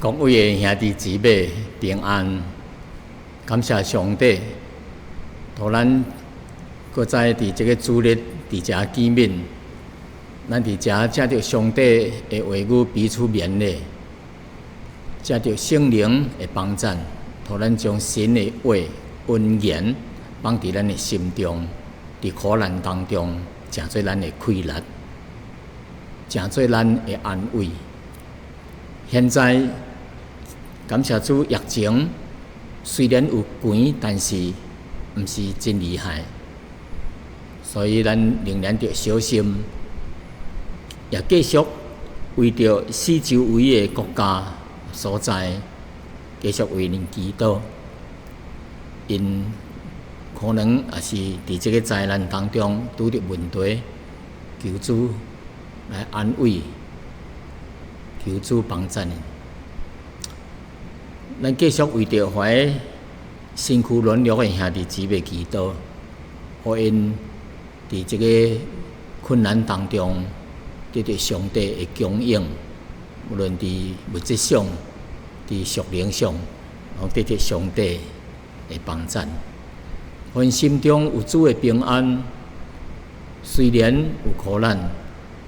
各位的兄弟姊妹平安，感謝上帝，予咱閣再佇這个主日佇遮見面，咱佇遮藉著上帝的話語彼此勉勵，藉著聖靈的幫贊，予咱將神的話恩言放佇咱的心中，佇苦難當中，成做咱的氣力，成做咱的安慰。現在感謝主，疫情雖然有懸，但是毋是真厲害，所以咱仍然著小心，也繼續為著四周圍的國家所在，繼續為𪜶祈禱。𪜶可能也是佇這个災難當中拄著問題，求主來安慰，求主幫贊𪜶。咱繼續為著遐身軀軟弱的兄弟姊妹祈禱，予𪜶佇這个困難當中得著上帝的供應，無論佇物質上、佇屬靈上，攏得著上帝的幫贊。予𪜶心中有主的平安，雖然有苦難，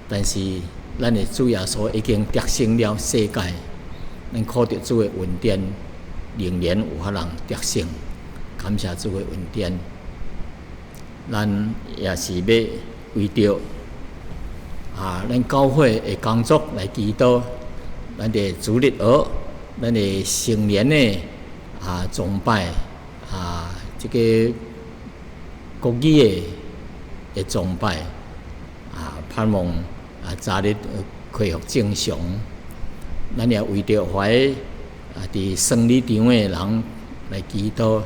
但是咱的主耶穌已經得勝了世界。咱靠著主的恩典，仍然有法通得勝。感謝主的恩典，咱也是欲為著咱教會的工作來祈禱。咱的主日學，咱的成年的崇拜這个國語的崇拜盼望早日恢復正常。咱也為著遐佇生理場的人來祈禱。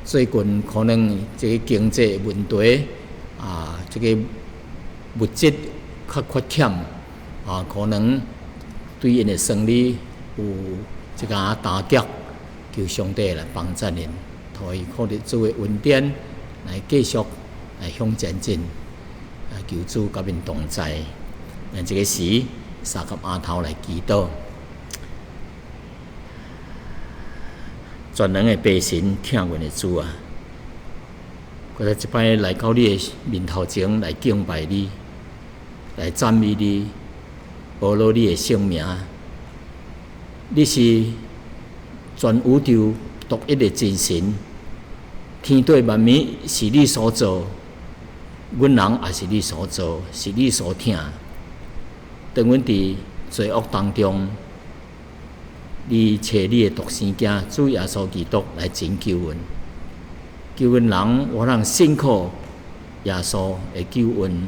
最近可能這个經濟問題這个物質較缺欠可能對𪜶的生理有一寡打擊，求上帝來幫助𪜶，予伊靠著主的恩典來繼續來向前進。求主佮𪜶同在。咱這个時，相佮阿頭來祈禱。全能的父神，疼阮的主啊！閣再一擺來到你的面頭前來敬拜你，來讚美你，阿羅你的聖名。你是全宇宙獨一的真神，天地萬物是你所造，阮人也是你所造，是你所疼。當阮佇罪惡當中，你差你的獨生囝主耶穌基督來拯救阮，救阮人，有通信靠耶穌的救恩，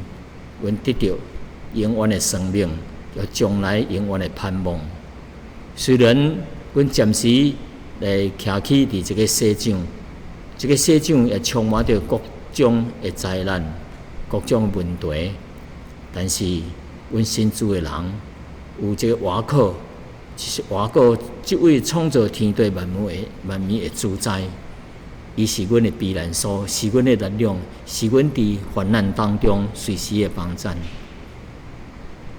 阮得著永遠的生命，有將來永遠的盼望。雖然阮暫時來徛起佇這个世上，這个世上也充滿著各種的災難、各種問題，但是阮信主的人有這个倚靠。就是倚靠這位創造天地萬物的萬物的主宰，伊是阮的避難所，是阮的力量，是阮佇患難當中隨時的幫贊。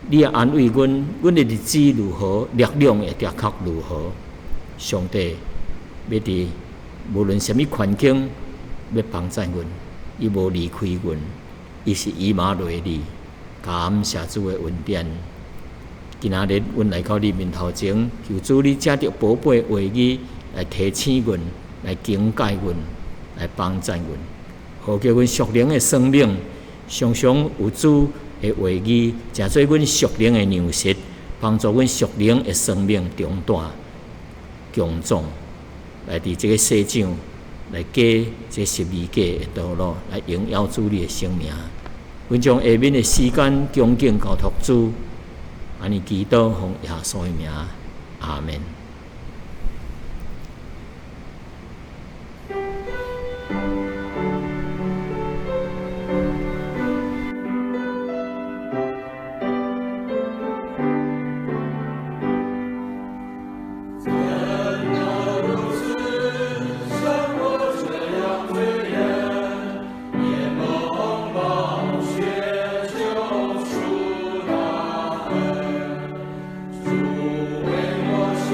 你也安慰阮，阮的日子如何，力量會的確如何。上帝欲佇無論啥物環境，欲幫贊阮，伊無離開阮，伊是以馬內利。感謝主的恩典。今仔日，阮來到你面頭前，求主你藉著寶貝話語來提醒阮，來警戒阮，來幫贊阮，好叫阮屬靈的生命常常有主的話語，成做阮屬靈的糧食，幫助阮屬靈的生命長大、強壯，來佇這个世上來過這十字架的道路，來榮耀主你的聖名。阮將下面的時間恭敬交託主。按呢祈禱，奉耶穌的名，阿們。怎能如此生我這樣罪人，免蒙寶血救贖大恩，主為我受。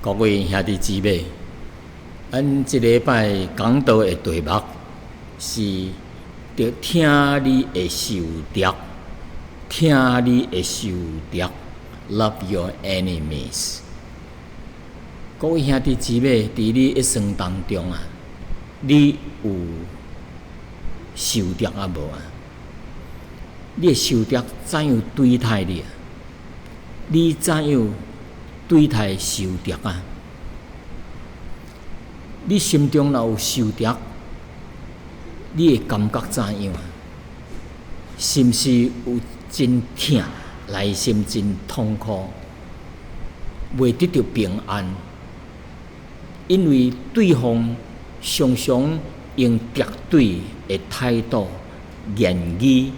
各位兄弟姊妹，咱這禮拜講道的題目是著疼你的仇敵，疼你的仇敵，Love your enemies。各位兄弟姊妹，佇你一生當中啊，你有仇敵啊無啊？你的仇敵怎樣對待你啊？你怎樣對待仇敵啊？你心中若有仇敵，你會感覺怎樣啊？是毋是有真疼，內心真痛苦，袂得著平安？因為對方常常用敵對的態度、言語，抑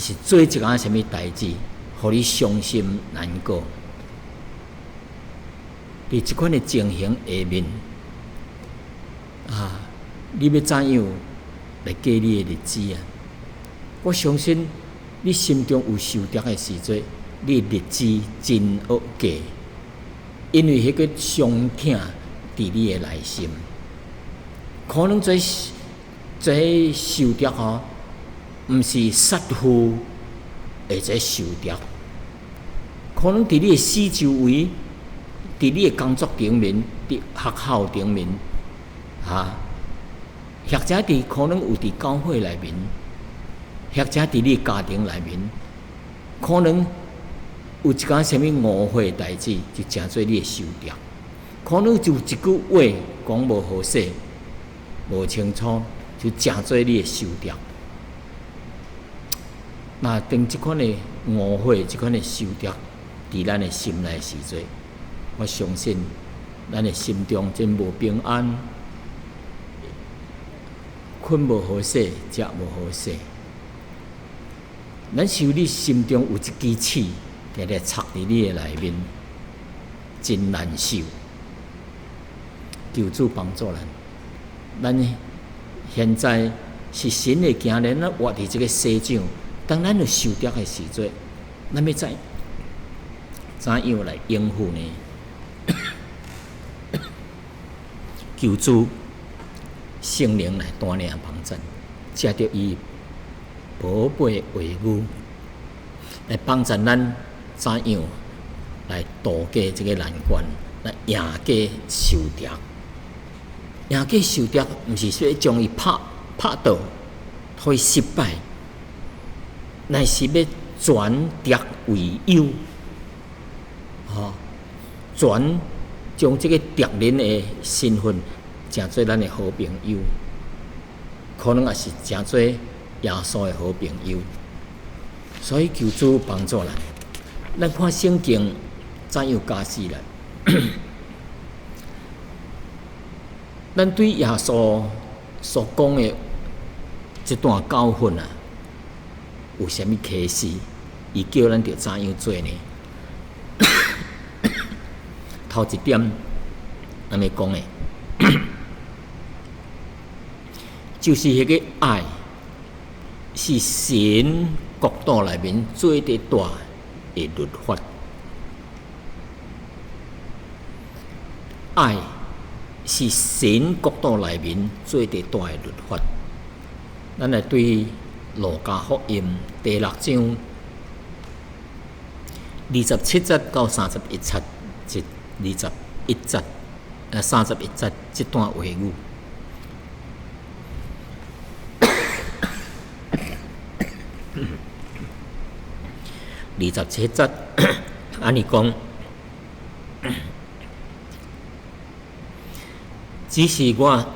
是做一項啥物代誌，予你傷心難過。佇這款的情形下面，啊，你欲怎樣來過你的日子啊？我相信你心中有仇敵的時陣，你的日子真惡過，因為彼個傷痛佇你的內心，可能這這仇敵吼，毋是殺父的這仇敵，可能佇你的四周圍，佇你的工作頂面，佇學校頂面，哈，或者佇可能有佇教會內面，或者佇你家庭內面，可能有一寡啥物誤會代誌，就成做你的仇敵。可能就一句話講無好勢，無清楚，就成做你的仇敵。那當這款的誤會、這款的仇敵佇咱的心內時陣，我相信咱的心中真無平安，睏無好勢，食無好勢。咱想你心中有一支刺，定定插佇你的內面，真難受。求主幫助咱。咱現在是神的囝兒，咱活佇這個世上，當咱有仇敵的時陣，咱欲怎怎樣來應付呢？求主聖靈來帶領幫助，藉著伊寶貝話語來幫助咱怎樣來渡過這個難關，來贏過仇敵。贏過仇敵，毋是說將伊拍拍倒，予伊失敗，乃是欲轉敵為友，吼，轉將這個敵人的身份成做咱的好朋友，可能也是成做耶穌的好朋友。所以求主幫助咱。咱看聖經怎樣教示咱？咱對耶穌所講的這段教訓啊，有啥物啟示？伊叫咱著怎樣做呢？頭一點，咱欲講的，就是彼個愛是神國度內面最大的律法。愛是神國度內面最大的律法。咱來對路加福音第六章27節到31節，21節，31節這段話語。27節，按呢講，只是我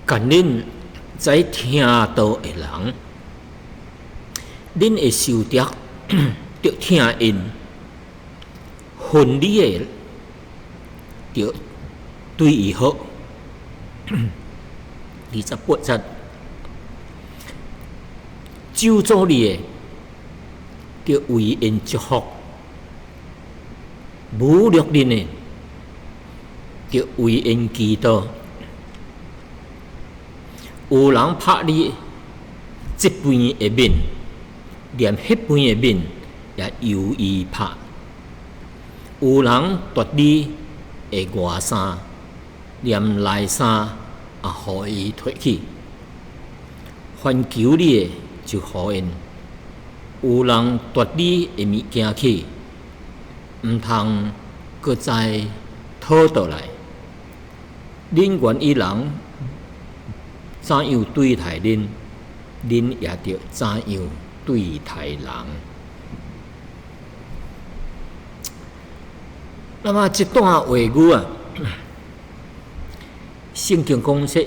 共恁知聽道的人，恁的仇敵著疼𪜶，恨你的著對伊好。28節，咒詛你的，著為𪜶祝福；侮辱恁的，著為𪜶祈禱。有人拍你這邊的面，連彼邊的面也由伊拍；有人奪你的外衫，連內衫也予伊提去。凡求你的，就予𪜶；有人奪你的物件去，毋通閣再討倒來。恁願意人怎樣對待恁，恁也著怎樣對待人。那麼這段話語啊，聖經講說，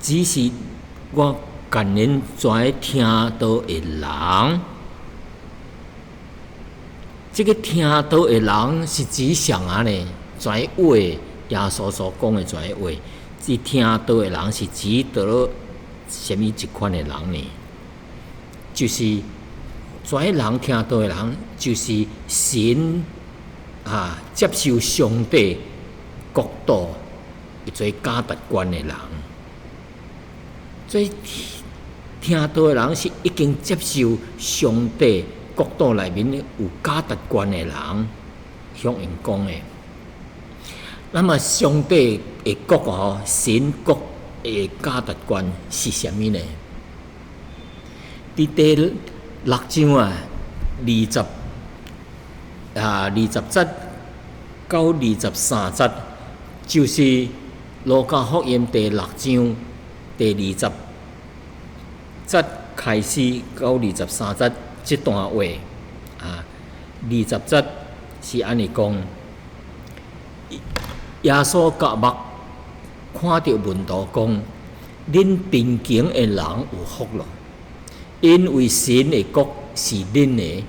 只是我共恁遮聽道的人，這个聽道的人是指啥啊呢？遮話耶穌所講的遮話，這聽道的人是指著啥物一款的人呢？就是遮人聽道的人，就是神啊，接受上帝國度做價值觀的人。所以聽道的人是已經接受上帝國度內面有價值觀的人，向𪜶講的。那麼上帝的國吼，神國的價值觀是啥物呢？佇第六章啊，20節到23節，就是路加福音第六章第二十節開始到23節這段話啊，二十節是按呢講，耶穌舉目看著門徒講：恁貧窮的人有福咯，因為神的國是恁的；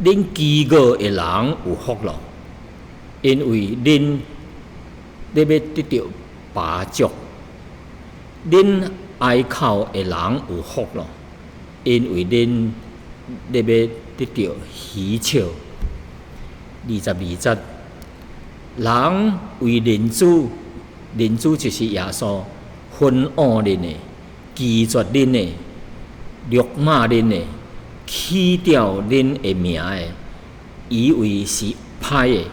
恁飢餓的人有福咯，因為恁欲得著飽足；恁哀哭的人有福咯，因為恁欲得著喜笑。22節，人為認主，認主就是耶穌，恨惡恁的，拒絕恁的，辱罵恁的，起吊恁的名的，以為是歹的，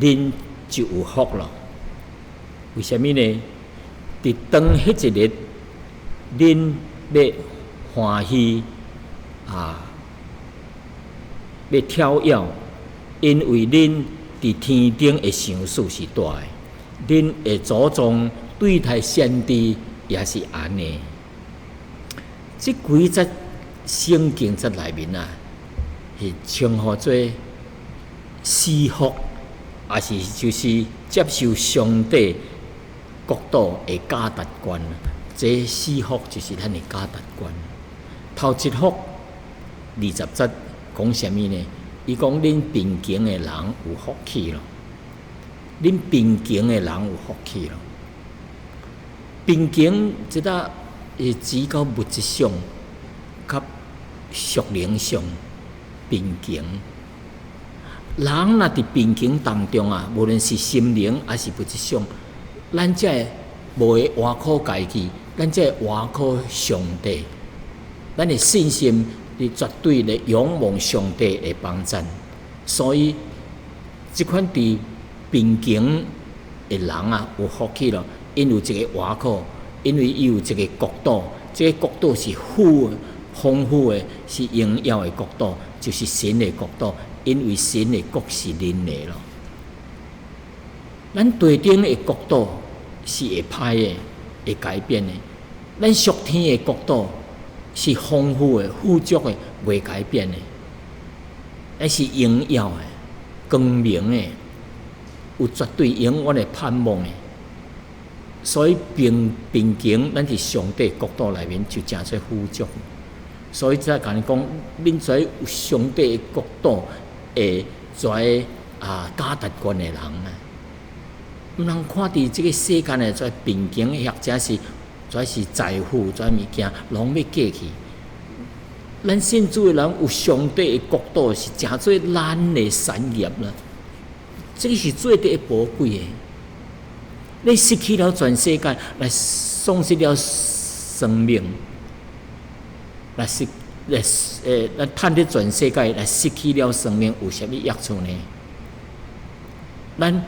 恁就有福咯。為啥物呢？佇當彼一日，恁欲歡喜啊，欲跳躍，因為恁佇天頂的賞賜是大的。恁的祖宗對待先知也是按呢。這幾節聖經節內面啊，是稱呼做四福，抑是就是接受上帝國度的價值觀。這四福就是咱的價值觀。頭一福二十節講啥物呢？伊講恁貧窮的人有福氣咯，恁貧窮的人有福氣咯。貧窮這搭會指到物質上、佮屬靈上貧窮。人若佇貧窮當中啊，無論是心靈抑是物質上，咱才會無會倚靠家己，咱才會倚靠上帝。咱的信心佇絕對咧仰望上帝的幫贊。所以，這款佇貧窮的人啊，有福氣咯，𪜶有一个倚靠，因為伊有一个國度，這个國度是富豐富的，是榮耀的國度，就是神的國度。因為神的國是恁的咯。咱地頂的國度是會歹的，會改變的。咱屬天的國度是豐富的、富足的、袂改變的，抑是榮耀的、光明的，有絕對永遠的盼望的。所以貧貧窮，咱佇上帝國度內面就誠濟富足。所以才共你講，恁這有上帝國度的這啊價值觀的人啊，毋通看佇這个世間的這貧窮，或者是這是財富、這物件，攏欲過去。咱信主的人有上帝的國度，是誠做咱的產業啦。這个是最得寶貴的。你失去了全世界，來喪失了生命，來失來咱趁得全世界來失去了生命，有啥物益處呢？咱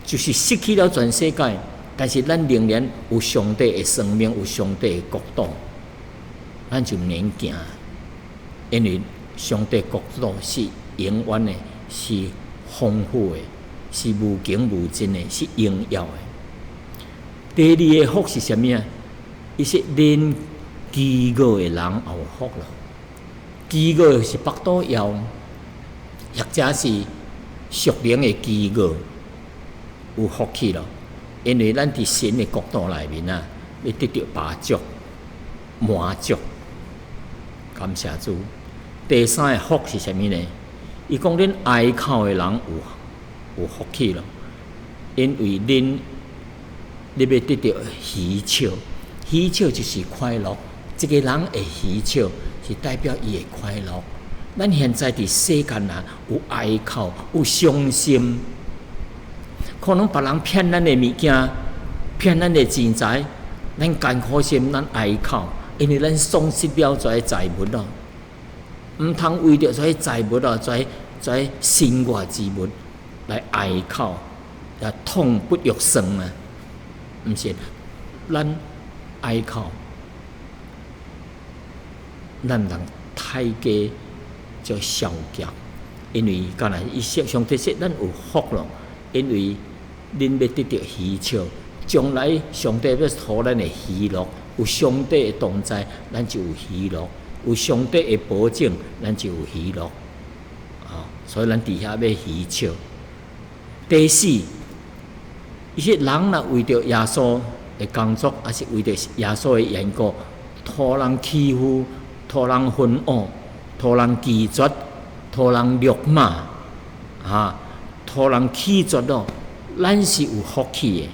就是失去了全世界，但是咱仍然有上帝的生命，有上帝的國度，咱就免驚，因為上帝國度是永遠的，是豐富的，是無窮無盡的，是榮耀的。第二个福是啥物啊？伊說恁飢餓的人有福咯。飢餓是腹肚枵，或者是屬靈的飢餓，有福氣咯。因為咱佇神的國度內面啊，欲得著飽足、滿足。感謝主。第三个福是啥物呢？伊講恁哀哭的人有福氣咯，因為恁你欲得著喜笑，喜笑就是快樂。一個人會喜笑，是代表伊會快樂。咱現在佇世間啊，有哀哭，有傷心，可能別人騙咱的物件，騙咱的錢財，咱艱苦心，咱哀哭，因為咱喪失了這个財物咯。毋通為著這个財物啊，這个身外之物來哀哭，也痛不欲生啊！毋是，咱哀哭，咱毋通太過就消極，因為敢若伊說上帝說咱有福咯，因為恁欲得著喜笑，將來上帝欲予咱的喜樂，有上帝的同在，咱就有喜樂；有上帝的保證，咱就有喜樂。啊，所以咱佇遐欲喜笑。第四，伊說人若為著耶穌的工作，抑是為著耶穌的緣故，予人欺負、予人恨惡、予人拒絕、予人辱罵，啊，予人棄絕咯，咱是有福氣的。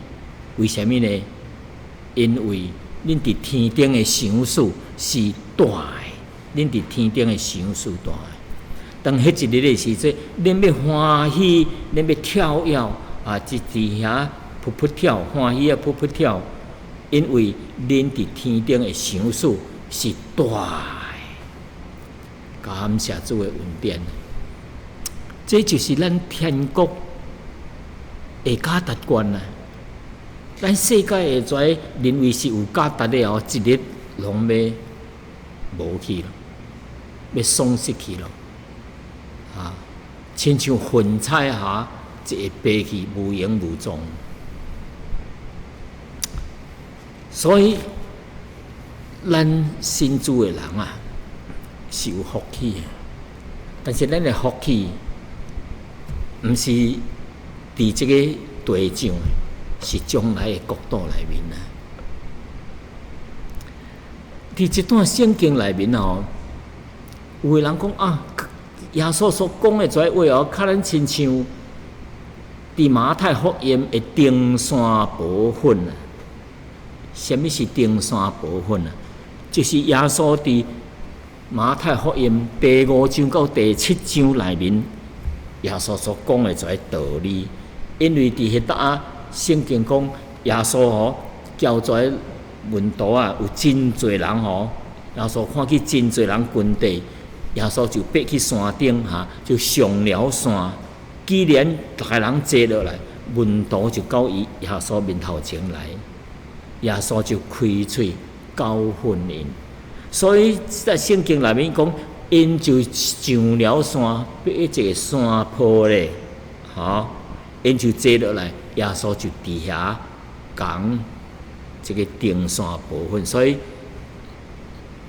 為啥物呢？因為恁佇天頂的賞賜是大的，恁佇天頂的賞賜大的。當彼一日的時陣，恁欲歡喜，恁欲跳躍啊！一佇遐噗噗跳，歡喜啊噗噗跳，因為恁佇天頂的賞賜是大的。感謝主的恩典，這就是咱天國的價值觀啊！咱世界的這認為是有價值的哦，一日攏欲無去咯，欲喪失去咯。啊，親像雲彩哈，一會飛去無影無蹤。所以，咱信主的人啊，是有福氣的。但是咱的福氣，毋是佇這個地上，是將來的國度內面啊。佇這段聖經內面哦，有的人講啊，耶穌所講的這話哦，較咱親像佇馬太福音的登山寶訓啊。啥物是登山寶訓啊？就是耶穌佇馬太福音第五章到第七章內面，耶穌所講的這个道理。因為佇彼搭聖經講，耶穌吼交這个門徒啊，有真濟人吼，耶穌看見真濟人群體，耶穌就爬去山頂哈，就上了山。既然逐个人坐落來，門徒就到伊耶穌面頭前來，耶穌就開喙教訓𪜶。所以在聖經內面講，𪜶就上了山，爬一個山坡咧，吼，𪜶就坐落來，耶穌就佇遐講這个登山寶訓。所以，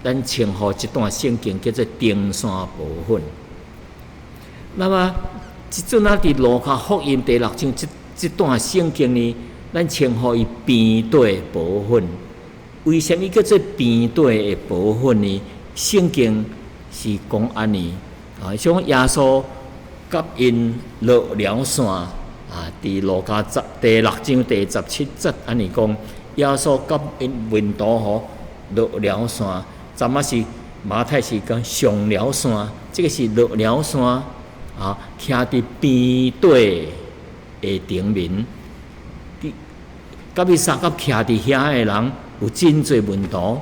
咱稱呼這段聖經叫做登山寶訓。那麼，這陣啊，佇路加福音第六章這段聖經呢，咱稱呼伊鞭綴寶訓。為啥物叫做鞭綴的寶訓呢？聖經是講按呢，啊，像耶穌佮𪜶落了山啊，佇路加十第六章第十七節按呢講，耶穌佮𪜶門徒吼落了山，昨仔是馬太是講上了山，這个是落了山啊，徛佇鞭綴的頂面，佮伊相佮徛佇遐的人有真濟門徒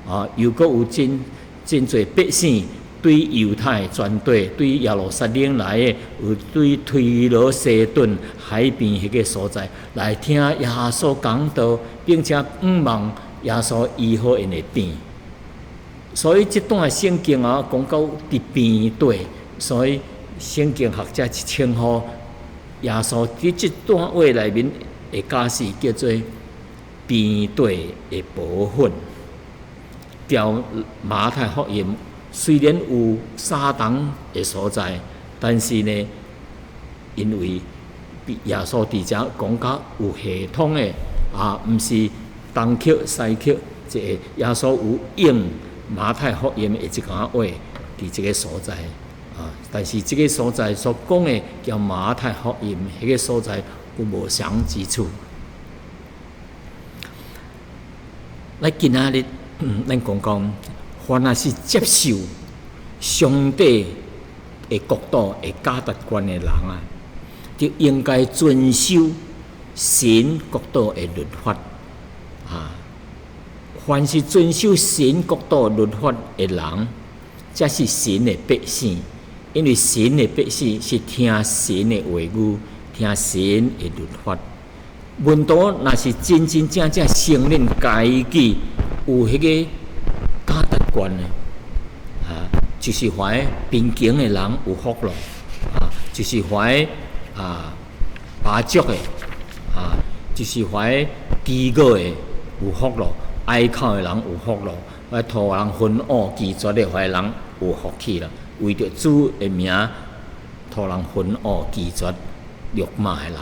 啊，又閣有真真濟百姓對猶太全地，對耶路撒冷來的，有對推羅西頓海邊彼個所在來聽耶穌講道，並且向望耶穌醫好𪜶的病。所以這段聖經啊，講到佇病底，所以聖經學者稱呼耶穌佇這段話內面的教示叫做病底的薄粉。照馬太福音雖然有相同的所在，但是呢，因為耶穌佇遮講較有系統的啊，毋是東曲西曲，這個耶穌有應馬太福音的一段話佇這個所在啊，但是這個所在所講的佮馬太福音彼個所在有無相之處。來今仔日，咱講講，凡若是接受上帝的國度的價值觀的人啊，就應該遵守神國度的律法啊。凡是遵守神國度律法的人，才是神的百姓。因為神的百姓是聽神的話語，聽神的律法。門徒若是真真正正承認家己有彼個價值觀的，啊，就是凡貧窮的人有福咯，啊，就是凡飽足的，啊，就是凡飢餓的有福咯，哀哭的人有福咯，愛予人恨惡拒絕的彼人有福氣啦。為著主的名，予人恨惡拒絕辱罵的人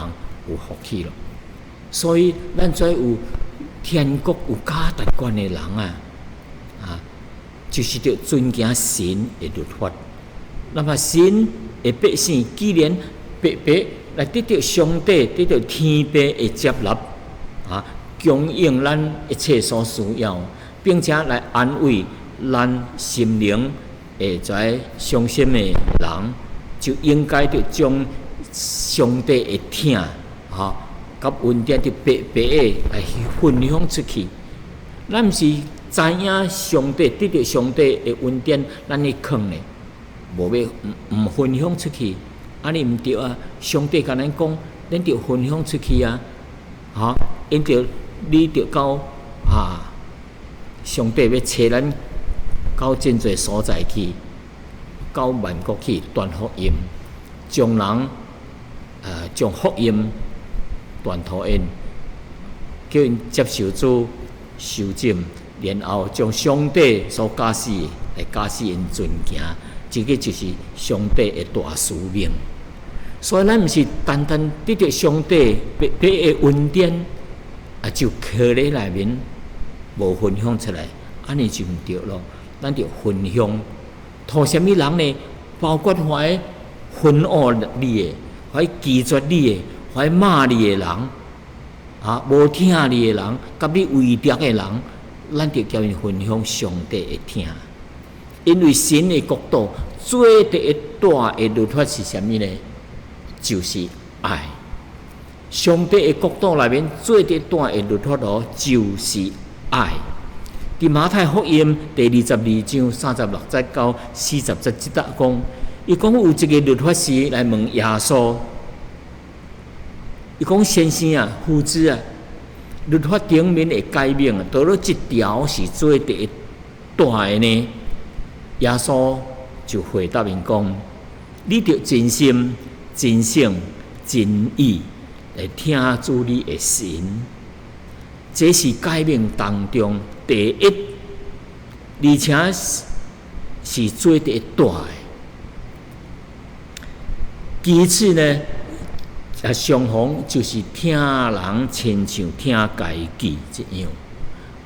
有福氣咯。所以，咱這有天國有價值觀的人啊，啊，就是著遵行神的律法。那麼神的百姓既然白白來得著上帝、得著天父的接納，啊，供應咱一切所需要，並且來安慰咱心靈會在傷心的人，就應該著將上帝的疼，吼，佮恩典，就白白的來分享出去。咱毋是知影上帝得著上帝的恩典，咱去囥咧，無欲毋分享出去，按呢毋對啊！上帝共咱講，咱著分享出去啊！吼，因著你著到啊，上帝欲差咱到真濟所在去，到萬國去傳福音，將人將福音傳予𪜶，叫𪜶接受主受浸，然後將上帝所教示來教示𪜶遵行，這個就是上帝的大使命。所以咱毋是單單得著上帝白白的恩典，啊就囥咧內面無分享出來，按呢就毋對囉。咱著分享，予啥物人呢？包括彼恨惡你的，彼拒絕你的，彼罵你的人，啊，無疼你的人，佮你為敵的人，咱著共𪜶分享上帝的疼。因為神的國度最第一大的律法是啥物呢？就是愛。上帝的國度內面最第一大的律法哦，就是愛。佇馬太福音第22章36節到40節，這搭講，伊講有一個律法師來問耶穌，伊講先生啊，夫子啊，律法頂面的誡命啊，佗落一條是最第一大的呢？耶穌就回答𪜶講：你著盡心、盡性、盡意來疼主你的神，這是誡命當中第一，而且是最第一大的。其次呢，啊，相仿就是疼人親像疼家己一樣，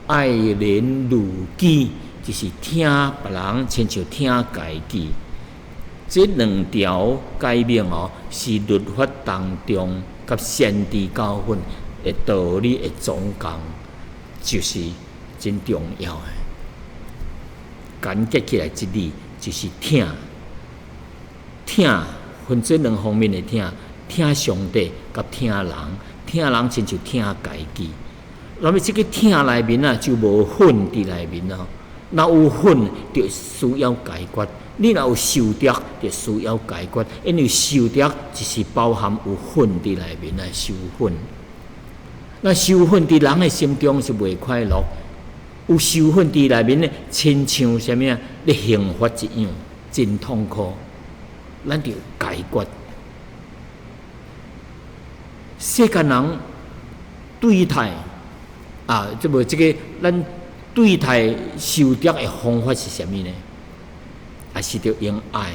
愛人如己，就是疼別人親像疼家己。這兩條誡命哦，是律法當中佮先知教訓的道理的總綱，就是真重要的。簡結起來，這裡就是疼，疼分這兩方面的疼，疼上帝佮疼人，疼人親像疼家己。那麼這個疼內面啊，就無恨佇內面咯。若有恨，就需要解決。你若有仇敵，就需要解決，因為仇敵就是包含有恨佇內面的仇恨。那仇恨佇人的心中是袂快樂，有仇恨佇內面呢，親像啥物啊？咧刑罰一樣，真痛苦。咱著解決。世間人對待啊，這無這个咱對待仇敵的方法是啥物呢？也是著用愛，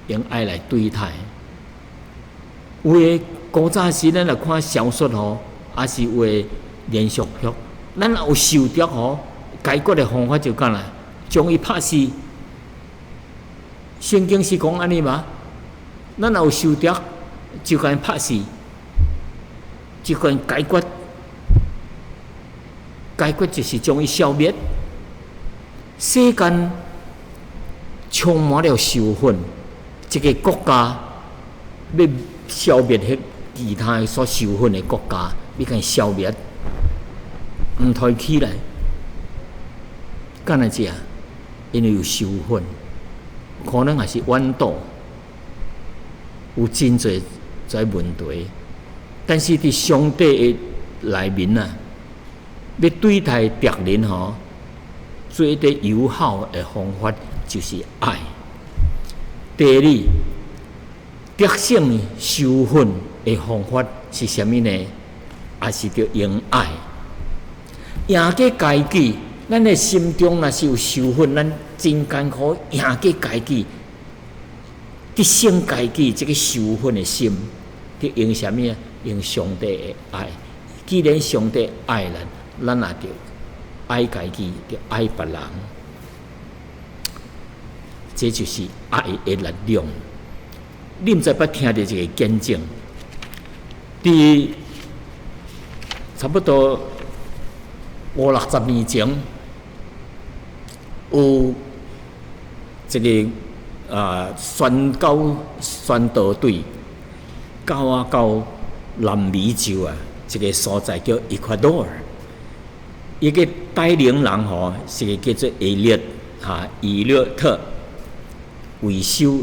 用愛來對待。有的古早時，咱來看小說吼，抑是有的連續劇，咱若有仇敵吼，解決的方法就干啦，將伊拍死。聖經是講按呢嗎？咱若有仇敵，就共伊拍死，就共伊解決。解決就是將伊消滅。世間充滿了仇恨，一个國家欲消滅彼其他所仇恨的國家，欲共伊消滅，毋提起來，敢若這？因為有仇恨，可能也是怨妒，有真濟這問題。但是佇上帝的內面啊，欲對待敵人吼，最得友好的方法就是愛。第二，得勝仇恨的方法是啥物呢？也是著用愛。贏過家己，咱的心中若是有仇恨，咱真艱苦贏過家己，得勝家己這个仇恨的心，著用啥物啊？用上帝的愛。既然上帝愛咱，咱也著愛家己，著愛別人。這就是愛的力量。你毋知捌聽著一个見證，佇差不多五六十年前，有一个宣教宣道隊到南美洲啊，一个所在叫厄瓜多爾。伊个帶領人吼，是个叫做艾略哈伊略特維修，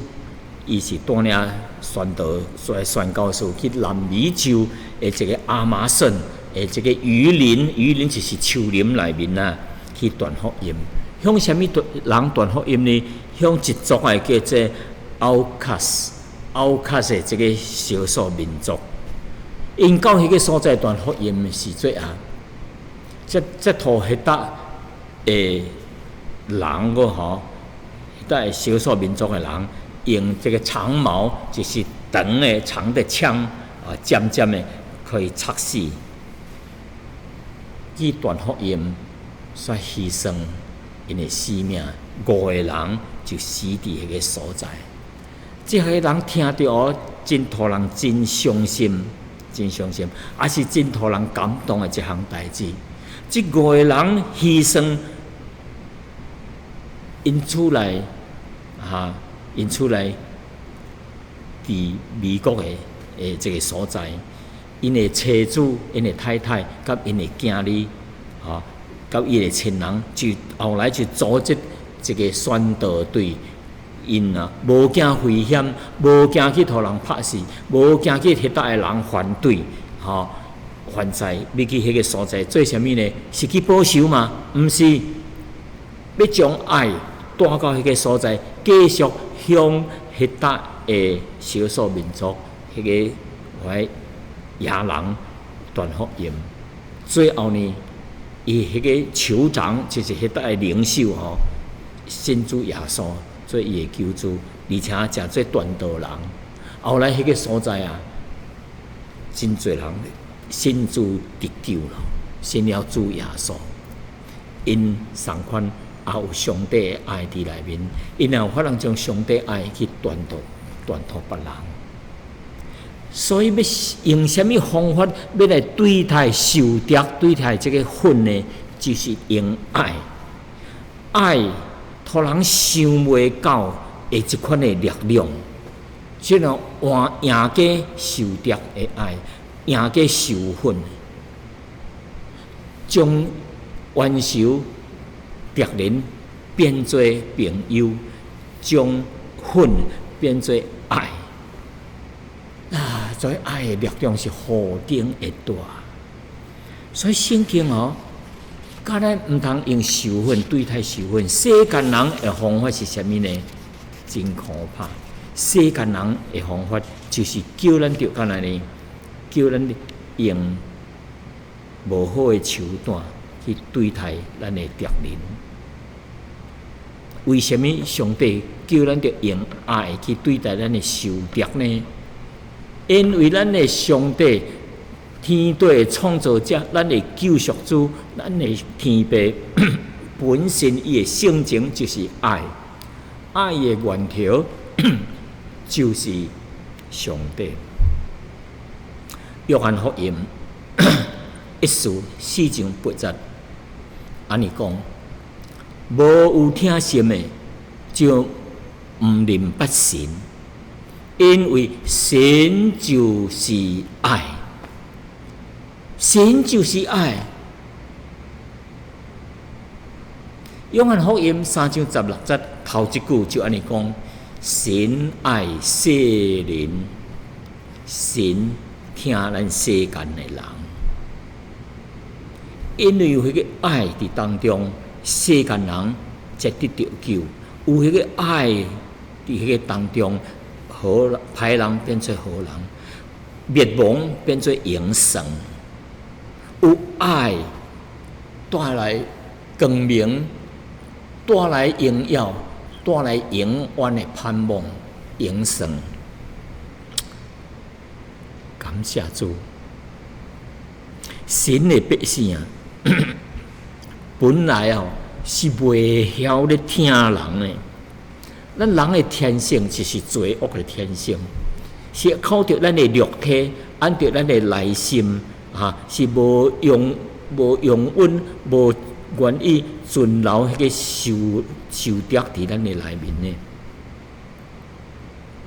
伊是帶領宣道所宣教士去南美洲的一个亞馬遜的這个雨林，雨林就是樹林內面啊，去傳福音。向啥物人傳福音呢？向一族的叫做奧卡斯，奧卡斯的這个少數民族。𪜶到彼个所在傳福音的時陣啊，這塗彼搭的人個吼，彼搭的少數民族的人，用這个長矛，就是長的長的槍啊，尖尖的，可以插死。去傳福音，煞犧牲𪜶的性命，五个人就死佇彼个所在。這个人聽著真予人真傷心，真傷心，也是真予人感動的一項代誌。這五个人犧牲，𪜶厝內，哈，𪜶厝內佇美國的這个所在，𪜶的妻子、𪜶的太太，佮𪜶的囝兒，吼，佮伊的親人，就後來就組織一个宣道隊，𪜶啊，無驚危險，無驚去予人拍死，無驚去彼搭的人反對，吼，反在欲去彼个所在做啥物呢？是去報仇嗎？毋是，欲將愛帶到彼个所在，繼續向彼搭的少數民族，彼个遐野人傳福音。最後呢，伊彼个酋長就是彼搭的領袖吼，信主耶穌做伊的救主，而且誠做傳道人。後來彼个所在啊，真濟人信主得救咯，信了主耶穌。𪜶仝款也有上帝的愛佇內面，𪜶也有法通將上帝愛去傳導、傳予別人。所以欲用啥物方法欲來對待仇敵、對待這个恨呢？就是用愛，愛予人想袂到的這款的力量，這種換贏過仇敵的愛，贏過仇恨，將冤仇敵人變做朋友，將恨變做愛。啊，所以愛的力量是何等的大。所以聖經哦，教咱毋通用仇恨對待仇恨。世間人的方法是啥物呢？真可怕。世間人的方法就是叫咱著按呢，叫咱用無好的手段去對待咱的敵人。為啥物上帝叫咱著用愛去對待咱的仇敵呢？因為咱的上帝，天地的創造者，咱的救贖主，咱的天父本身伊的性情就是愛，愛的源頭就是上帝。約翰福音一書四章八節，按呢講：無有疼心的，就毋認捌神，因為神就是愛。神就是愛。約翰福音三章十六節頭一句就按呢講：神愛世人，神疼咱世間的人，因為有彼個愛佇當中，世間人才得著救；有彼個愛佇彼個當中，好歹人變做好人，滅亡變做永生。有愛帶來光明，帶來榮耀，帶來永遠的盼望、永生。感謝主，神的百姓啊，本來哦是袂曉咧疼人的。咱人的天性就是罪惡的天性，是靠著咱的肉體，按著咱的內心。哈，是無容無容忍，無願意存留彼個仇仇敵佇咱的內面呢，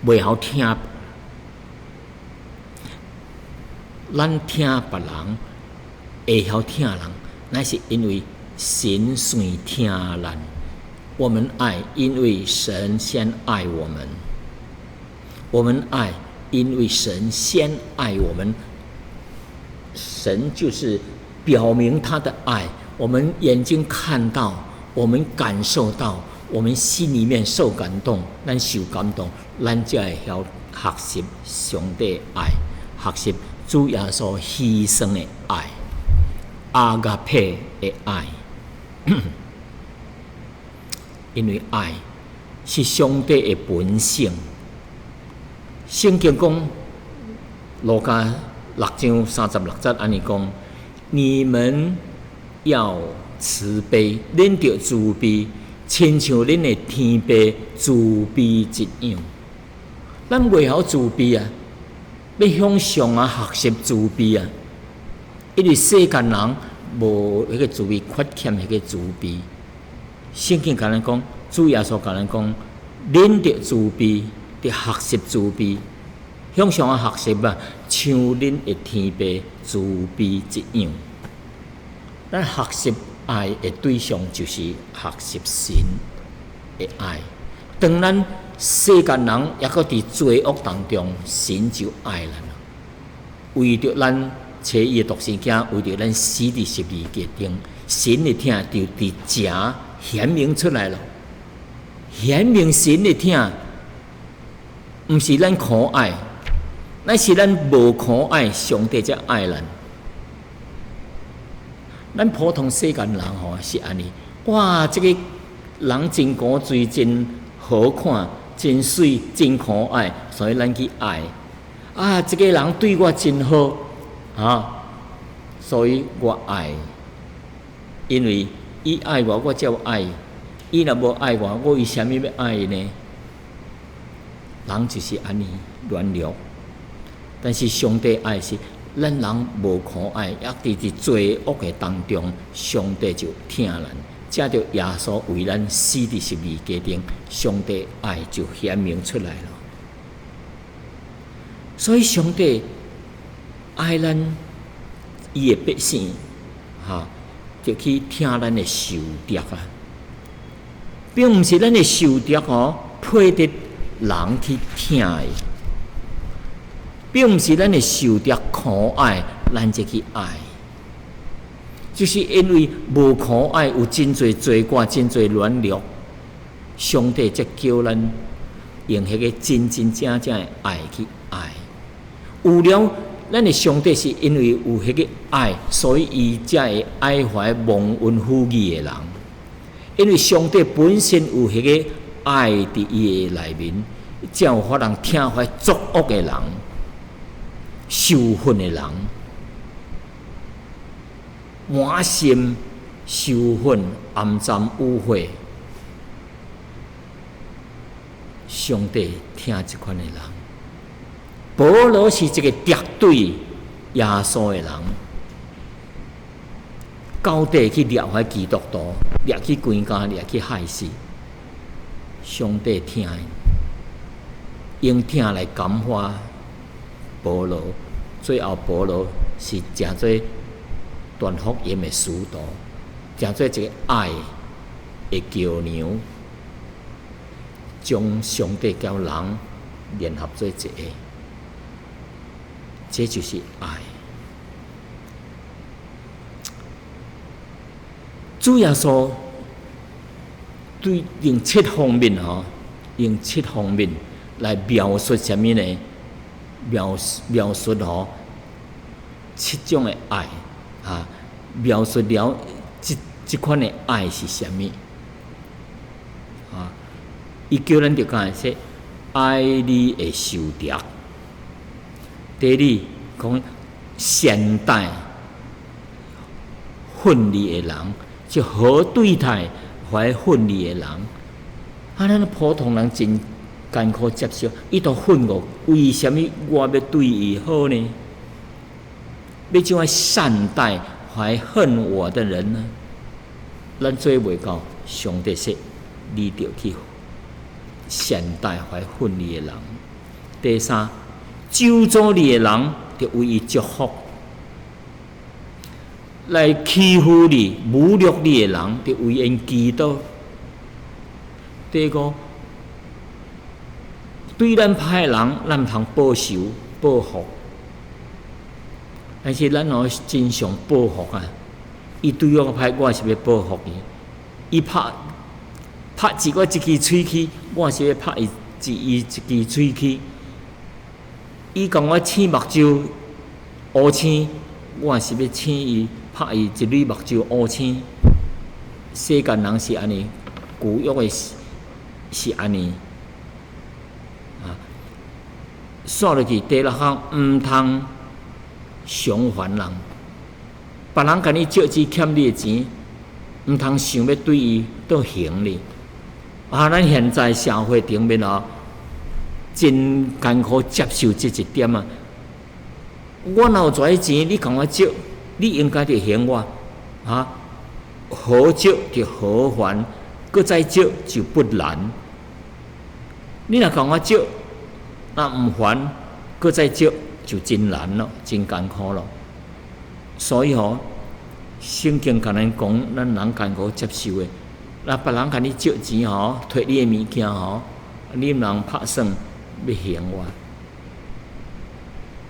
袂曉疼。咱疼別人，會曉疼人，乃是因為神先疼咱。我們愛，因為神先愛我們。我們愛，因為神先愛我們。神就是表明他的愛，我們眼睛看到，我們感受到，我們心裡面受感動，咱受感動，咱才會曉學習上帝愛，學習主耶穌犧牲的愛，阿加佩的愛。因為愛是上帝的本性。聖經講，路加六章三十六節按呢講：你們要慈悲，恁著慈悲，親像恁的天父慈悲一樣。咱袂曉慈悲啊，欲向上啊學習慈悲啊，因為世間人無彼個慈悲，缺欠彼個慈悲。聖經共咱講，主耶穌共咱講，恁著慈悲，著學習慈悲。向上啊學習啊，像恁的天父慈悲一樣。咱學習愛的對象就是學習神的愛。當咱世間人猶閣佇罪惡當中，神就愛咱了。為著咱揣伊的獨生囝，為著咱死佇十字架頂，神的疼就佇遮顯明出來了。顯明神的疼，毋是咱可愛。乃是咱無可愛，上帝才愛咱。咱普通世間人吼是按呢，哇！這個人真古錐，真好看，真媠，真可愛，所以咱去愛。啊，這個人對我真好，啊，所以我愛。因為伊愛我，我才有愛。伊若無愛我，我為啥物欲愛伊呢？人就是按呢軟弱。但是上帝愛是咱人無可愛，猶佇佇罪惡的當中，上帝就疼咱，藉著耶穌為咱死佇十字架頂，上帝愛就顯明出來了。所以上帝愛咱伊的百姓，哈，就去疼咱的仇敵啊。並毋是咱的受敵吼，配得人去疼伊，並毋是咱的受敵可愛，咱才去愛。就是因為無可愛，有真濟罪過，真濟軟弱，上帝才叫咱用彼個真真正正的愛去愛。有了，咱的上帝是因為有彼個愛，所以伊才會愛懷忘恩負義的人。因為上帝本身有彼個愛佇伊的內面，才有法通疼懷作惡的人、受恨的人。滿心羞恨、暗攢污穢，上帝疼這款的人。保羅是一個敵對耶穌的人，到底去掠遐基督徒，掠去關監，掠去害死。上帝疼伊，用疼來感化保羅，最後保羅是成做傳福音的使徒，成做一個愛的橋梁，將上帝佮人聯合做一個，這就是愛。主耶穌對用七方面吼，用七方面來描述啥物呢？描述吼七種的愛。啊，描述了這款的愛是啥物？啊，伊叫咱著講說，愛你的仇敵。第二，講善待恨你的人，就好對待懷恨你的人。啊，咱普通人真艱苦接受，伊都恨我，為啥物我欲對伊好呢？欲怎樣善待懷恨我的人呢？咱做袂到，上帝說，你著去善待懷恨你的人。第三，咒詛你的人，著為伊祝福；來欺負你、侮辱你的人，著為𪜶祈禱。第五，對咱歹人，咱毋通報仇報復。但是咱哦真常報復啊！伊對我歹，我是欲報復伊。伊拍拍一我一支喙齒，我是欲拍伊一支喙齒。伊共我青目睭烏青，我是欲青伊拍伊一蕊目睭烏青。世間人是按呢，舊約的是按呢。啊，煞落去第六項毋通償還人，別人共你借錢欠你的錢，毋通想欲對伊倒還你。啊，咱現在社會頂面哦，真艱苦接受這一點啊。我若有遮錢，你共我借，你應該著還我。啊，好借就好還，閣再借就不難。你若共我借，若毋還，閣再借就真難咯，真艱苦咯。所以吼，聖經共咱講，咱人艱苦接受的。若別人共你借錢吼，提你的物件吼，你毋通拍算欲還我。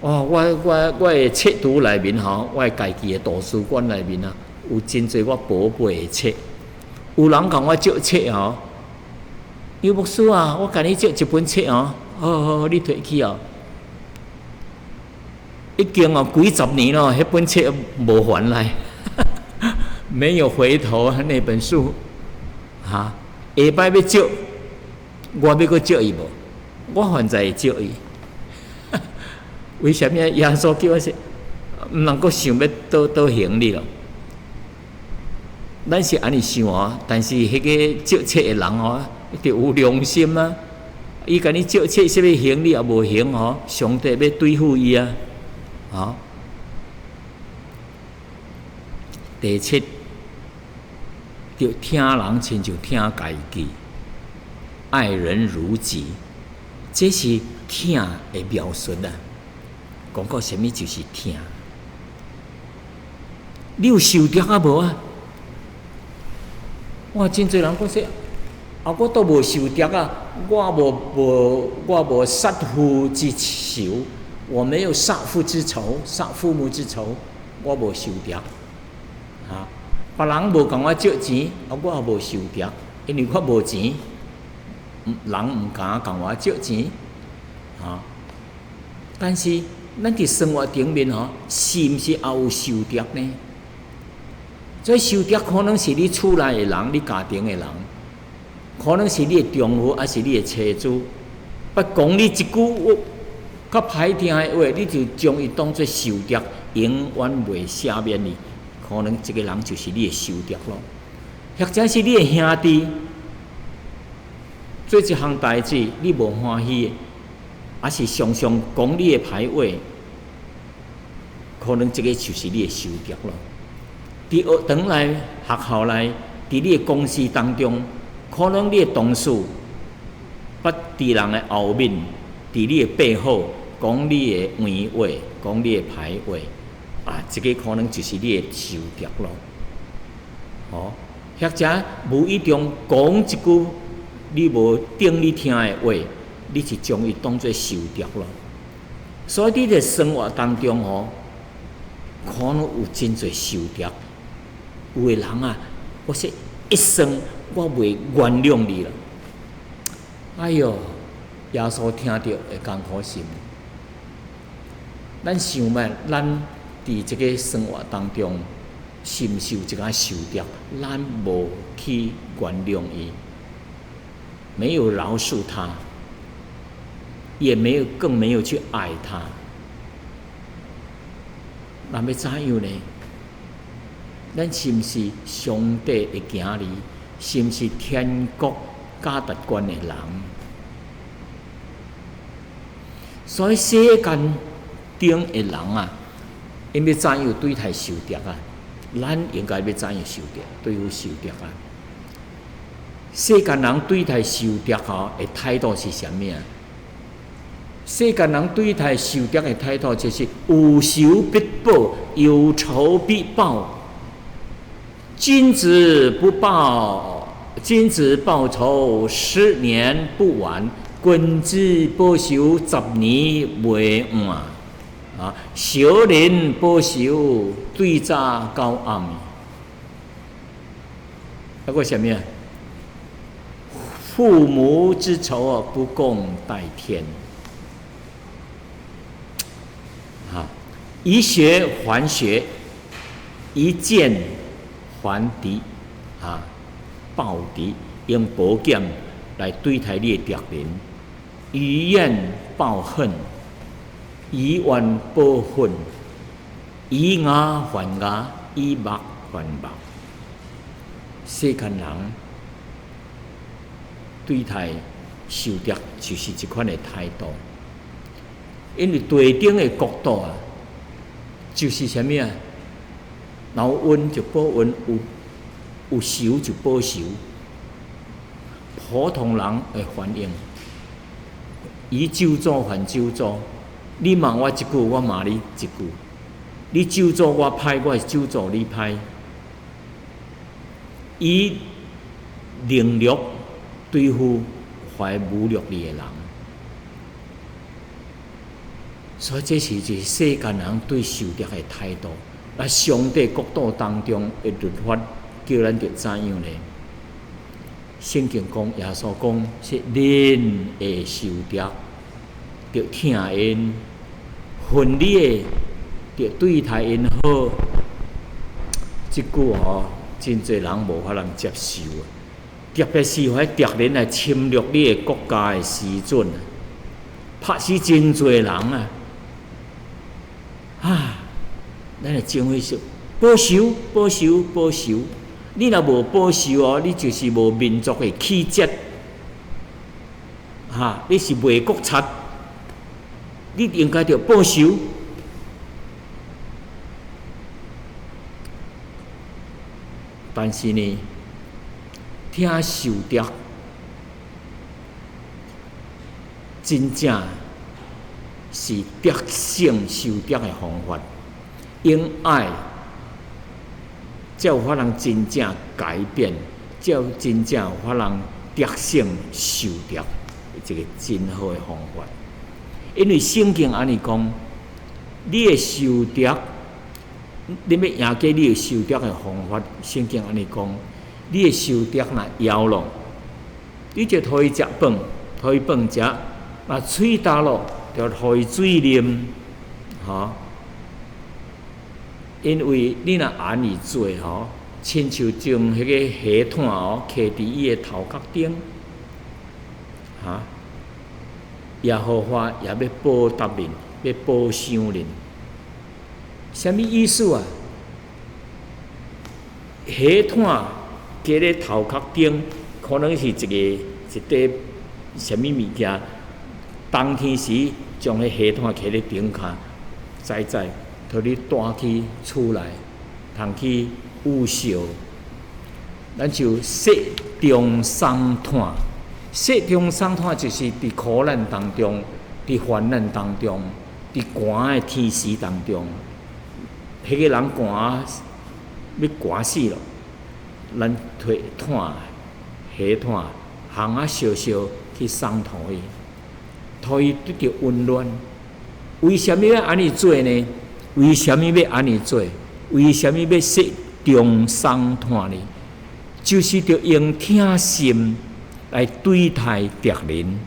哦，我的冊櫥內面吼，我的家己的圖書館內面啊，有真濟我寶貝的冊。有人共我借冊吼，尤牧師啊，我共你借一本冊哦，好好好，你提去哦。已經哦幾十年咯，彼本冊無還來，沒有回頭那本書。哈，下擺欲借，我欲閣借伊無？我現在會借伊。為啥物耶穌叫我說，毋通閣想欲倒還你咯？咱是按呢想哦，但是彼個借冊的人哦，一定有良心啊！伊共你借冊，啥物還你也無還吼，上帝欲對付伊啊！吼，第七，著疼人親像疼家己，愛人如己，這是疼的描述啊！講到啥物就是疼。你有受敵啊無啊？哇，真濟人講說，啊，我都無仇敵啊，我無殺父之仇，我沒有殺父之仇，殺父母之仇，我無仇敵。啊，別人無共我借錢，啊，我也無仇敵，因為我無錢，人毋敢共我借錢。啊，但是咱佇生活頂面吼，是毋是也有仇敵呢？這仇敵可能是你厝內的人，你家庭的人，可能是你的丈夫，抑是你的妻子，捌講你一句較歹聽的話，你就將伊當做仇敵，永遠袂赦免你。可能這個人就是你的仇敵咯，或者是你的兄弟，做一項代誌你無歡喜的，抑是常常講你的歹話，可能這個就是你的仇敵咯。佇學堂內、學校內，佇你的公司當中，可能你的同事捌佇人的後面，佇你的背後講你的壞話，講你的歹話，啊，這個可能就是你的仇敵咯。哦，或者無意中講一句你無中你聽的話，你就將伊當做仇敵咯。所以佇咧生活當中吼，可能有真濟仇敵。有的人啊，我說一生我袂原諒你啦。哎喲，耶穌聽著會艱苦心。咱想覓，咱佇這個生活當中，是毋是有一個仇敵？咱無去原諒伊，沒有饒恕他，也沒有，更沒有去愛他。那欲怎樣呢？咱是毋是上帝的囝兒？是毋是天國價值觀的人？所以世間頂的人啊，𪜶欲怎樣對待仇敵啊？咱應該欲怎樣仇敵？對付仇敵啊？世間人對待仇敵吼的態度是啥物啊？世間人對待仇敵的態度就是有仇必報，有仇必報。君子不報，君子報仇，十年不晚；君子報仇，十年袂晚。啊，小人報仇，對早到暗。啊，閣啥物啊？父母之仇不共戴天。啊，以血還血，以劍還敵，啊，報敵，用寶劍來對待你的敵人，以怨報恨，以怨報恨，以牙還牙，以目還目。世間人對待仇敵就是這款的態度，因為地頂的國度啊，就是啥物啊？有恩就報恩，有仇就報仇。普通人會反應，以咒詛還咒詛。你罵我一句，我罵你一句；你咒詛我歹，我會咒詛你歹。以能力對付懷侮辱你的人，所以這是就是世間人對仇敵的態度。啊，上帝國度當中的律法叫咱著怎樣呢？聖經講，耶穌講是恁的仇敵，著疼𪜶，恨你的，著對待𪜶好。這句吼，真濟人無法通接受啊！特別是彼敵人來侵略你的國家的時陣，拍死真濟人啊！啊！咱的政府說報仇，報仇，報仇！你若無報仇哦，你就是無民族的氣節，哈！你是賣國賊，你應該著報仇。但是呢，疼仇敵真正是得勝仇敵的方法。用愛，才有法通真正改變，才有真正有法通得勝仇敵一個真好的方法。因為聖經按呢講，你的仇敵，你欲贏過你的仇敵的方法，聖經按呢講，你的仇敵若枵咯，你就予伊食飯，予伊飯食；若喙焦咯，就予伊水啉，吼。因為你若按呢做吼，親像將彼個火炭哦，囥佇伊的頭殼頂，哈，耶和華也欲報答恁，欲報賞恁。啥物意思啊？火炭加咧頭殼頂，可能是一個一塊啥物物件。冬天時將彼火炭囥咧頂跤，早早，予你帶去厝內，通去捂燒。咱就雪中送炭，雪中送炭就是佇苦難當中，佇患難當中，佇寒的天時當中，彼個人寒欲寒死咯，咱提炭火炭，烘仔燒燒去送予伊，予伊得著溫暖。為啥物欲按呢做呢？為啥物欲按呢做？為啥物欲雪中送炭呢？就是著用疼心來對待敵人，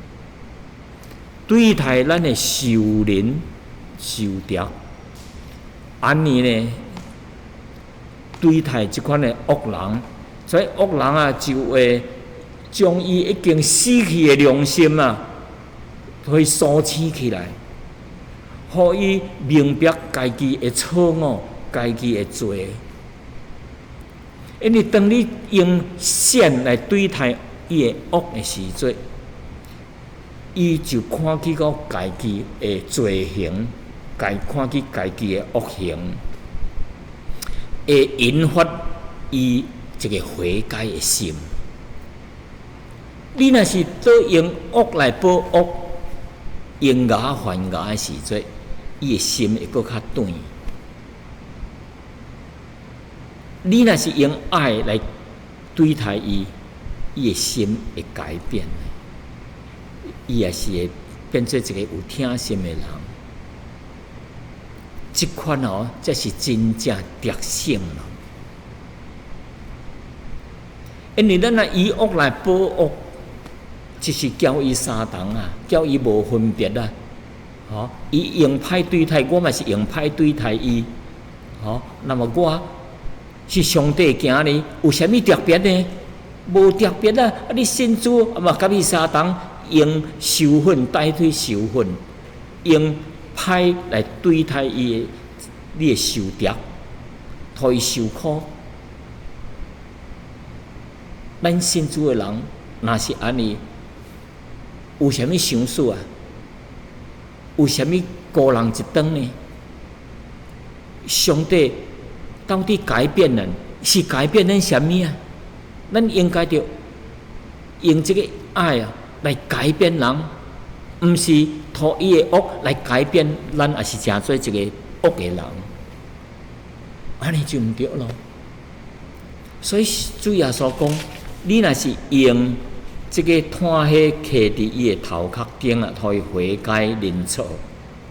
對待咱的仇人、仇敵。按呢呢，對待這款的惡人，所以惡人啊就會將伊已經死去的良心啊，予伊甦醒起來，予伊明白家己的錯誤、家己的罪。因為當你用善來對待伊的惡的時陣，伊就看見講家己的罪行，家看見家己的惡行，會引發伊一個悔改的心。你若是倒用惡來報惡，用牙還牙的時陣，伊的心會閣較轉。你若是用愛來對待伊，伊的心會改變，伊也是會變做一個有疼心的人。這款哦，才是真正得勝咯。因為咱若以惡來報惡，就是交伊相同啊，交伊無分別啊。吼，伊用歹對待我嘛是用歹對待伊。吼，那麼我是上帝囝兒，有啥物特別呢？無特別啊！啊，你信主啊嘛，佮伊相同，用仇恨代替仇恨，用歹來對待伊的你的仇敵，予伊受苦。咱信主的人，若是按呢，有啥物相似啊？有啥物高人一等呢？上帝到底改變人是改變咱啥物啊？咱應該著用這個愛啊來改變人，毋是予伊的惡來改變咱，也是成做一個惡的人，按呢就毋對囉。所以主耶穌講，你若是用這個炭火囥佇伊的頭殼頂啊，予伊悔改認錯，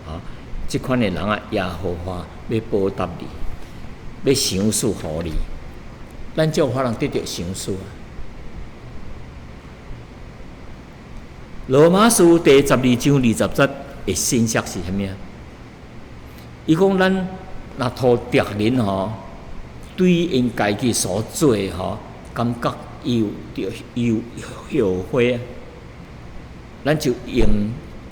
啊，這款的人啊，耶和華欲報答你，欲賞賜予你，咱才有可能得著賞賜啊。羅馬書第12章20節的信息是啥物啊？伊講咱若予敵人吼，對𪜶家己所做的吼，感覺伊有有後悔啊，咱就用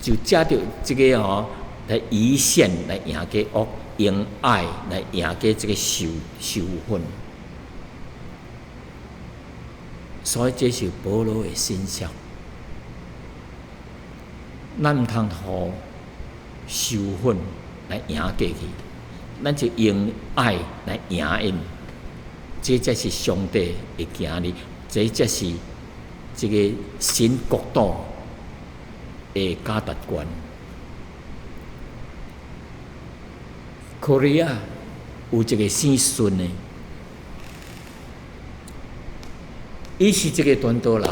就藉著這個吼來以善來贏過惡，用愛來贏過這個仇仇恨。所以這是保羅的信息。咱毋通予仇恨來贏過去，咱就用愛來贏𪜶。這才是上帝的囝兒，這才是這個神國度的價值觀。Korea 有一個姓孫的，伊是一個傳道人，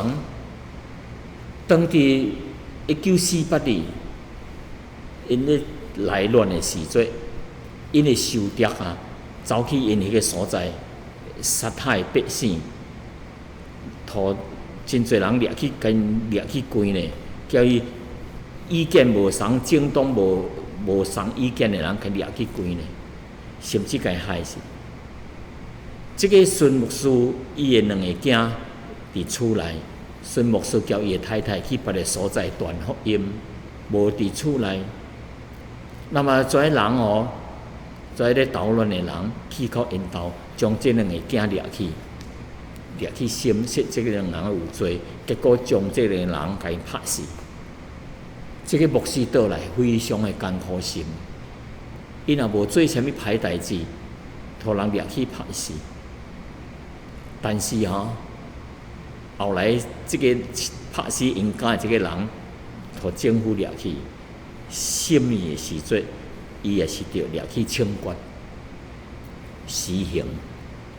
當佇1948年，𪜶咧內亂的時陣，𪜶的仇敵啊，走去𪜶彼个所在，殺害百姓，予真濟人掠去共掠去關咧，叫伊意見無仝，政黨無仝意見的人，共掠去關咧，甚至共害死。這个孫牧師伊的兩个囝佇厝內，孫牧師叫伊的太太去別个所在傳福音，無佇厝內。那麼遮人哦，遮咧搗亂的人去到𪜶兜，將這兩个囝掠去，掠去審說這个人有罪，結果將這个人共伊拍死。這个牧師倒來非常的艱苦心，伊若無做啥物歹代誌，予人掠去拍死。但是吼，後來這个拍死𪜶家的這个人，予政府掠去審伊的時陣，伊也是著掠去槍決死刑。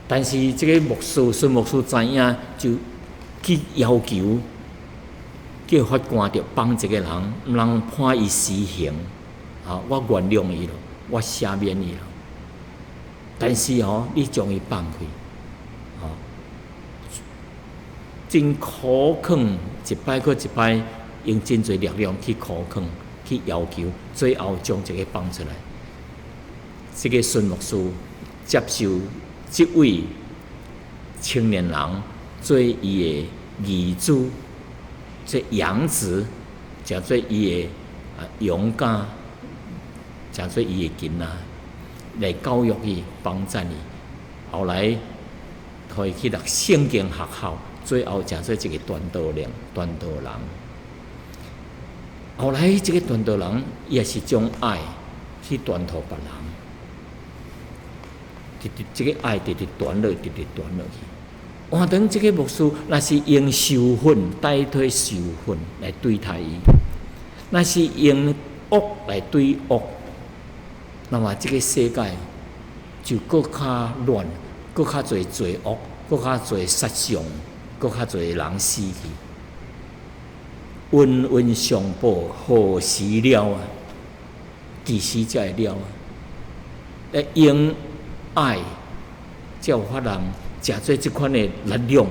但是這个牧師孫牧師知影，就去要求叫法官著放這个人，毋通判伊死刑。啊，我原諒伊咯，我赦免伊咯。但是吼，你將伊放開，吼，真苦勸一擺閣一擺，用真濟力量去苦勸、去要求，最後將這个放出來。這个孫牧師接受這位青年人做伊的兒子，做養子，誠做伊的啊養家，誠做伊的囡仔，來教育伊、幫贊伊。後來，予伊去讀聖經學校，最後誠做一个傳道人、傳道人。後來，這个傳道人伊也是將愛去傳予別人，直直這个愛直直傳落，直直傳落去。換轉這个牧師，若是用仇恨代替仇恨來對待伊，若是用惡來對惡，那麼這个世界就閣較亂，閣較濟罪惡，閣較濟殺傷，閣較濟人死去。恩恩相報，何時了啊？幾時才會了啊？來用愛，才有法通藉做這款的力量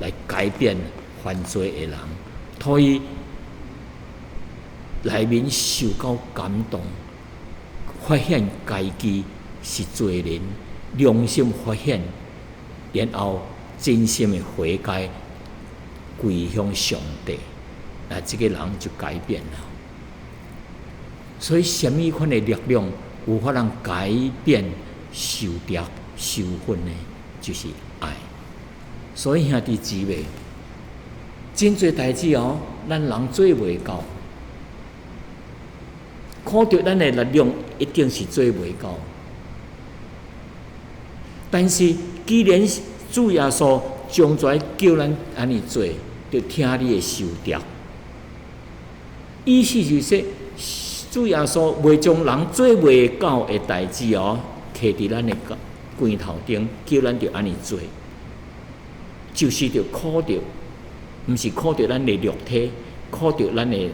來改變犯罪的人，予伊內面受到感動，發現家己是罪人，良心發現，然後真心的悔改，歸向上帝，那這个人就改變了。所以，啥物款的力量有法通改變仇敵、仇恨呢？就是愛。所以兄弟姊妹，真濟代誌哦，咱人做袂到，靠著咱的力量一定是做袂到。但是，既然主耶穌將來叫咱按呢做，著疼你的仇敵。意思就是說，主耶穌袂將人做袂到的代誌哦，徛佇咱的肩頭頂，叫咱著按呢做，就是著靠著，毋是靠著咱的肉體，靠著咱的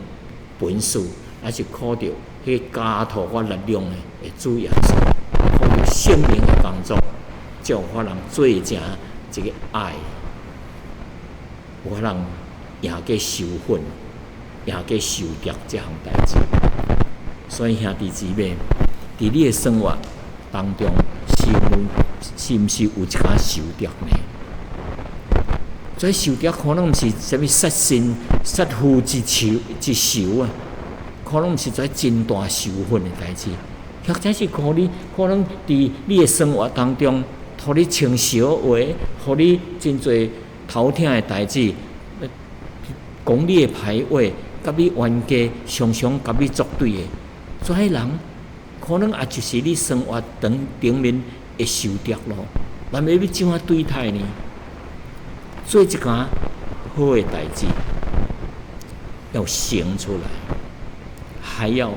本事，而是靠著彼个加予我力量的主耶穌，靠著聖靈的工作，才有法通做成這个愛，有法通贏過仇恨，贏過仇敵這項代誌。所以兄弟姊妹，佇你的生活當中，是毋是有一寡仇敵呢？這仇敵可能毋是啥物殺身、殺父之仇之仇啊，可能毋是這真大仇恨的代誌，或者是可能佇你的生活當中，予你穿小話，予你真濟頭疼的代誌，講你的歹話，共你冤家，常常共你作對的，這人可能也就是你生活當頂面的仇敵咯。咱欲怎樣對待呢？做一件好的代誌，要行出來，還要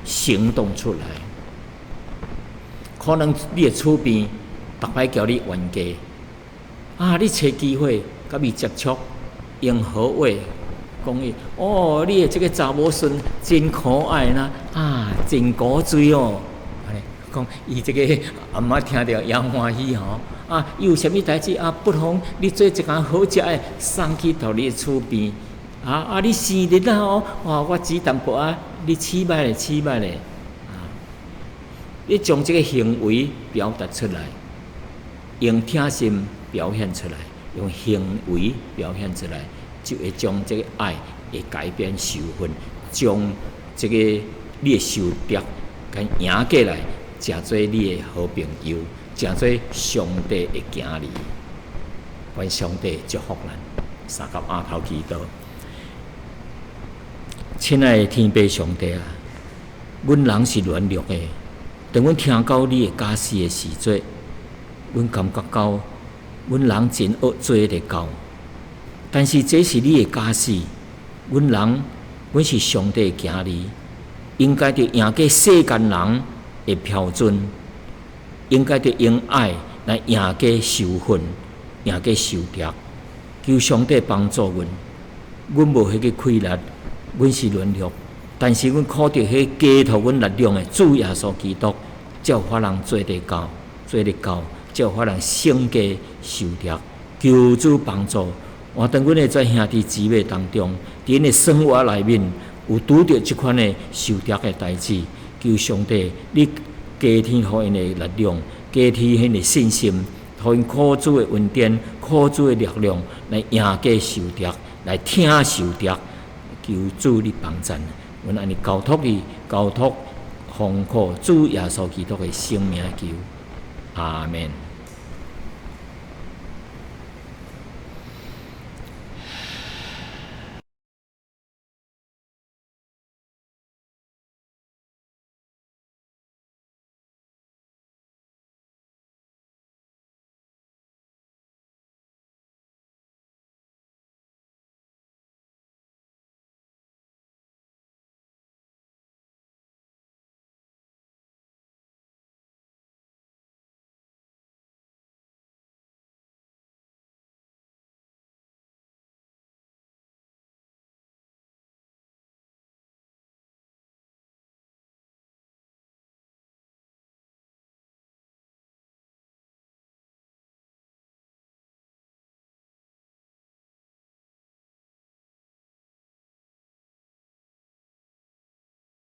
行動出來。可能你的厝邊逐擺共你冤家，啊，你揣機會共伊接觸，用好話講伊。哦，你的這个查某孫真可愛啦，啊，真古錐哦。講伊這个阿嬤聽著也歡喜吼。啊，伊有啥物代誌啊？不妨你做一工好食的送去予你的厝邊。啊啊！你生日啊哦，哇！我煮淡薄仔，你試覓咧，試覓咧。啊！你將這个行為表達出來，用疼心表現出來，用行為表現出來，就會將這个愛會改變仇恨，將這个你的仇敵共贏過來，成做你的好朋友，成做上帝的囝兒。願上帝祝福咱，相佮畚頭祈禱。親愛的天父上帝啊，阮人是軟弱的。當阮聽到你的教示的時陣，阮感覺到阮人真惡做會到。但是這是你的教示，阮人，阮是上帝的囝兒，應該著贏過世間人的標準，應該著用愛來贏過仇恨，贏過仇敵。求上帝幫助阮，阮無彼个氣力，阮是軟弱，但是阮靠著彼個加予阮力量的主耶穌基督，才有法通做得到，做得到，才有法通勝過仇敵。求主幫助，換當阮的這兄弟姊妹當中，佇𪜶的生活內面有拄著這款的仇敵的代誌，求上帝你加添予𪜶的力量，加添𪜶的信心，予𪜶靠主的恩典，靠主的力量來贏過仇敵，來疼仇敵。求主你幫贊，阮按呢交託你，交託奉靠主耶穌基督的聖名求，阿們。